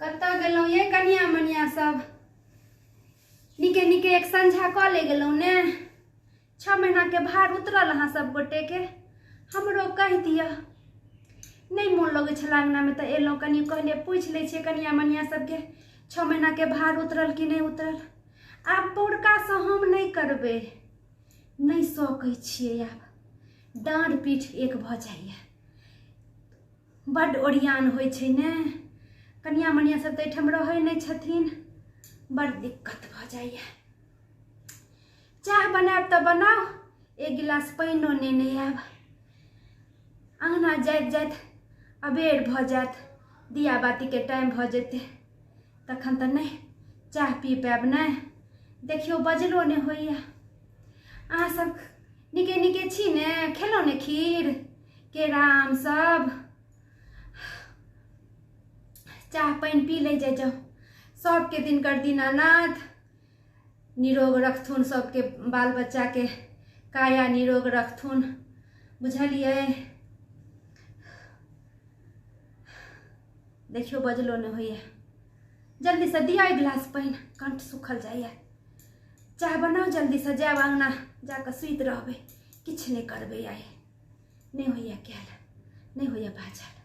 कतऽ गेलहुँ ये कनिया मनिया सब? निके निके एक संझा कऽ ले गेलहुँ ने। 6 महीना के भार उतरल अहाँ सब गोटे के, हमरो कहि दिअ। नहि मोन लगै छल अङ्गनामे तऽ एलहुँ, कनि कहलियै पूछि लै छियै कनिया मनिया सबके 6 महीना के भार उतरल कि नहि उतरल। आब पौरकासँ हम नहि करबै, नहि सकै छियै आब, डाँड़ पीठ एक भऽ जाइए, बड्ड ओरियान होइ छै ने। कनिया मनिया सब तऽ एहिठाम रहै नहि छथिन, बड्ड दिक्कत भऽ जाइए। चाह बनायब तऽ बनाउ, एक गिलास पानिओ नेने आयब। अङ्गना जाइत जाइत अबेर भऽ जायत, दिया बातीके टाइम भऽ जेतै, तखन तऽ नहि चाह पी पायब ने। देखियौ बजलो नहि होइए। अहाँ सब नीके नीके छी ने? खेलहुँ ने खीर केरा आम सब? चाह पानि पी लै जाइ जाउ। सबके दिनकर दीनानाथ निरोग रखथुन, सबके बाल बच्चाके काया निरोग रखथुन, बुझलियै? देखियौ बजलो नहि होइए। जल्दीसँ दिअ एक गिलास पानि, कंठ सुखल जाइए। चाह बनाउ जल्दीसँ, जायब अङ्गना जाकऽ सुति रहबै, किछु नहि करबै आइ। नहि होइए कयल, नहि होइए बाजल।